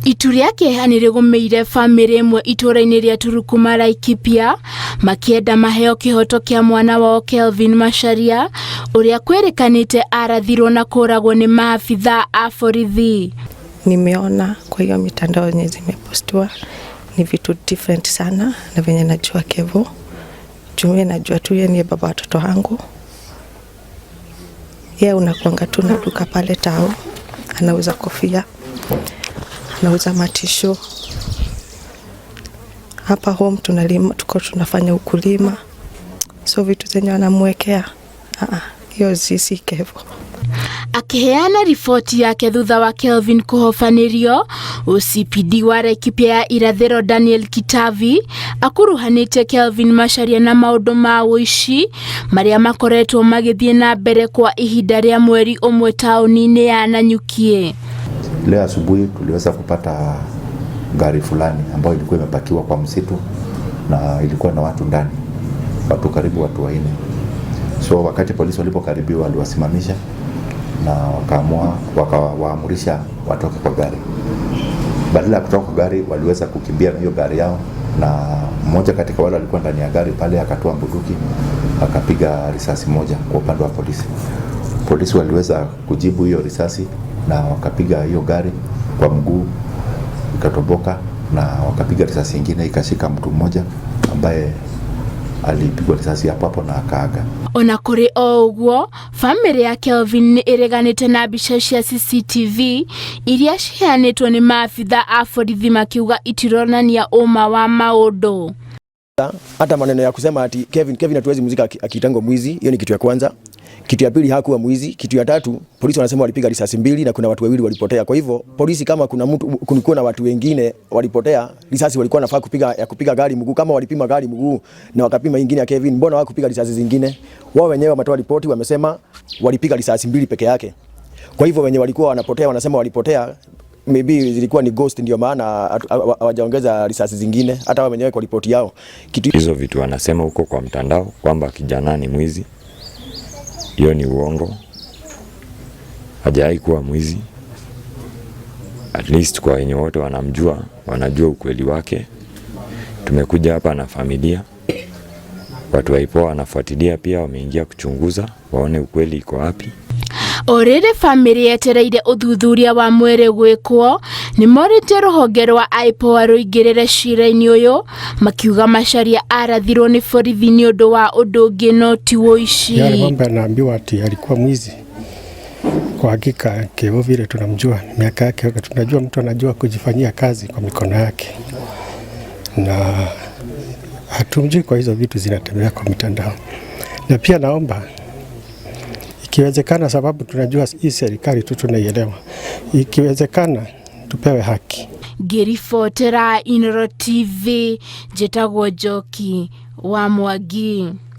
Itu rĩa kĩeha nĩ rĩgũmĩire bamĩrĩ ĩmwe itũũra-inĩ rĩa Turukuma, Laikipia, makĩenda maheo kĩhoto kĩa mwana wao Kelvin Macharia, ũrĩa kwĩrĩkanĩte arathirwo na kũragwo nĩ maabithaa a borithi. Nimeona kwa hiyo mitandao yenye zimepostiwa ni vitu different sana na venye najua Kevo. Juu mimi najua tu yeye ni baba watoto wangu. Yeye unakuanga tu na duka pale tao, anauza kofia, anauza matisho. Hapa home tunalima, tuko tunafanya ukulima, so vitu zenye wanamwekea, hiyo si Kevo. Akĩheana riboti yake thutha wa Kelvin kũhobanĩrio, OCPD wa Laikipia ya irathĩro Daniel Kitavi akuruhanĩtie Kelvin Macharia na maũndũ ma ũici marĩa makoretwo magĩthiĩ na mbere kwa ihinda rĩa mweri ũmwe taũni-inĩ ya Nanyuki. Leo asubuhi tuliweza kupata gari fulani ambayo ilikuwa imepakiwa kwa msitu na ilikuwa na watu ndani, watu karibu watu wanne. So wakati polisi walipokaribiwa waliwasimamisha na wakaamua wakawaamurisha watoke kwa gari. Badala ya kutoka kwa gari waliweza kukimbia na hiyo gari yao, na mmoja katika wale walikuwa ndani ya gari pale akatoa bunduki akapiga risasi moja kwa upande wa polisi. Polisi waliweza kujibu hiyo risasi na wakapiga hiyo gari kwa mguu ikatoboka, na wakapiga risasi ingine ikashika mtu mmoja ambaye alipigwa risasi hapo hapo na akaaga. Ona kũrĩ o ũguo, bamĩrĩ ya Kelvin nĩ ĩreganĩte na mbica cia CCTV iria ciheanĩtwo nĩ maabitha a borithi makiuga itironania ũma wa maũndũ. Hata maneno ya kusema ati Kevin hatuwezi mzika akiitangwa mwizi, hiyo ni kitu ya kwanza. Kitu ya pili, hakuwa mwizi. Kitu ya tatu, polisi wanasema walipiga risasi mbili na kuna watu wawili walipotea. Kwa hivyo polisi, kama kuna mtu, kulikuwa na watu wengine walipotea, risasi walikuwa nafaa kupiga ya kupiga gari mguu. Kama walipima gari mguu na wakapima ingine ya Kevin, mbona hawakupiga risasi zingine? Wao wenyewe wametoa ripoti, wamesema walipiga risasi mbili peke yake. Kwa hivyo wenye walikuwa wanapotea, wanasema walipotea, maybe zilikuwa ni ghost, ndio maana hawajaongeza risasi zingine, hata wao wenyewe kwa ripoti yao. Kitu Hizo vitu wanasema huko kwa mtandao kwamba kijana ni mwizi, hiyo ni uongo. Hajawahi kuwa mwizi. At least kwa wenye wote wanamjua, wanajua ukweli wake. Tumekuja hapa na familia, watu wa IPOA wanafuatilia pia, wameingia kuchunguza waone ukweli iko wapi. O rĩrĩ bamĩrĩ yetereire ũthuthuria wa mwĩrĩ gwĩkwo, nĩ morĩtie rũhonge rwa IPOA rũingĩrĩre cira-inĩ ũyũ, makiuga Macharia arathirwo nĩ borithi nĩ ũndũ wa ũndũ ũngĩ no ti ũici. Yale mambo yanaambiwa ati alikuwa mwizi, kwa hakika Kevo vile tunamjua, miaka yake tunajua, mtu anajua kujifanyia kazi kwa mikono yake, na hatumjui kwa hizo vitu zinatembea kwa mitandao. Na pia naomba ikiwezekana, sababu tunajua hii serikali tu tunaielewa, ikiwezekana tupewe haki. Ngĩribotera Inooro TV, njĩtagwo Njoki wa Mwangi.